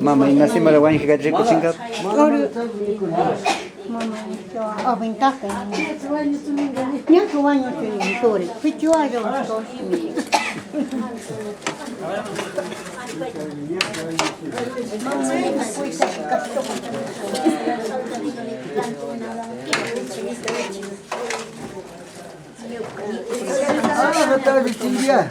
Mama Ignacia wañushkata rikuchinka. Mama, aventaje. Ña wañuchini turi. Pichuayo. Ah, tá vitinha.